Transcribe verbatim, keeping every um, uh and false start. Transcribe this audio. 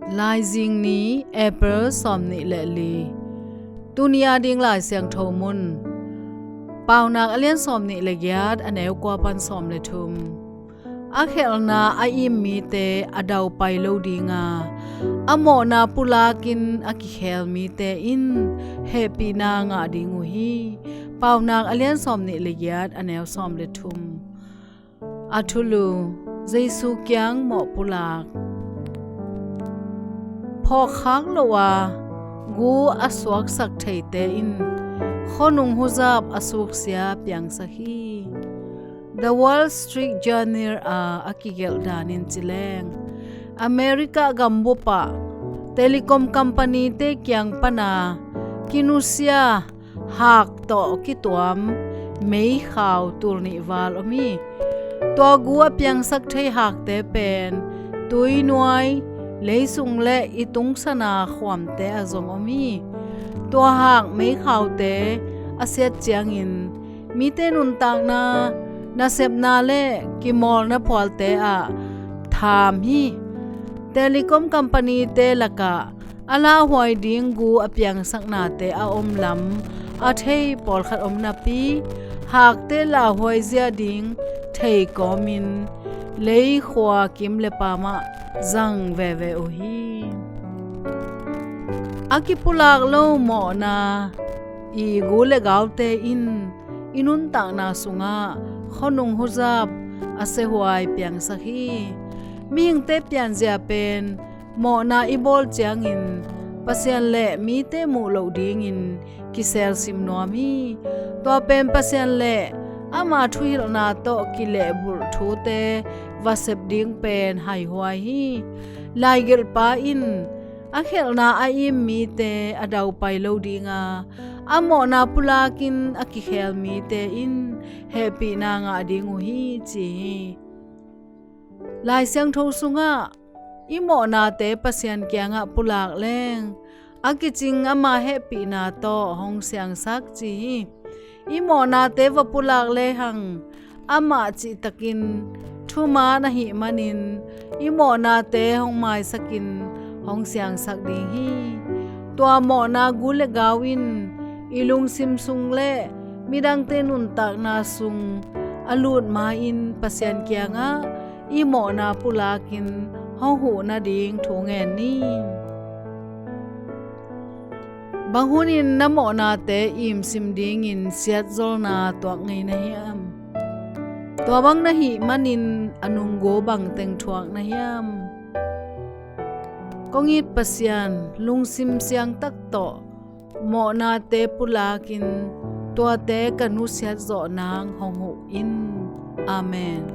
Laizing ni, April sawmnih le li. Tuni a ding Lai Siangtho mun, Paunak a lian sawmnih le giat, a neu kua pan sawm le thum. A khelhna a im mite a daupai lo dinga, a mawhna pulakin a kikhel mite in hehpihna ngah ding uh hi. Paunak a lian sawmnih le giat, a neu sawm le thum. A thulu: Jesu kiang mawh pulak. Phawkkhak lo a gu a suaksak theite in khuanung huzap a suksia piangsak hi. The Wall Street Journal a a kigelh danin ci leng, America gambup ah telecom company-te kiang pana kinusia hak tawh kituam meikhau tul nih val om hi. Tua gu a piangsak thei hakte pen tuinuai, leisung le i tungsana khuamte ah zong om hi. Tua hak meikhaute a siat ciangin mite nuntakna, nasepna le kimawlna phualte ah tham hi. Telecom company-te lakah a lauhuai ding gu a piangsaknate a om lam a thei pawlkhat om napi, hakte lauhuai zia ding thei kawmin leikhua kim le pam ah zang veve uh hi. A kipulak lo mawhna i gu le gaute in i nuntakna sungah khuanung huzap a sehuai piangsak hi. Mihingte pianzia pen mawhna i bawl ciangin Pasian le mite muh loh dingin kiselsim nuam hi. Tua pen Pasian le ama thuhilhna tawh kilehbulh thute va sep ding pen haihuai hi. Laigelhpa in a khelhna a im mite a daupai lo dinga, a mawhna pulakin a kikhel mite in hehpihna ngah ding uh hi, ci hi. Lai Siangtho sungah i mawhnate Pasian kiangah pulak leng a kicing ama hehpihna tawh hong siangsak, ci hi. I mawhnate va pulak lehang amah cihtakin thuman ahih manin i mawhnate hong maisakin hong siangsak ding hi. Tua mawhna gu le gau in i lungsim sung le midangte nuntakna sung a lut ma-in Pasian kiangah i mawhna pulakin hong huh nading thu ngen ni. Bang hunin na mawhnate imsim dingin siatzolna tuak ngei na hiam? Tua bang na hih manin a nunggu bangteng thuak na hiam? Kong it Pasian, lungsim siangtak tawh mawhnate pulakin tuate ka nusiat zawh nang hong huh in. Amen.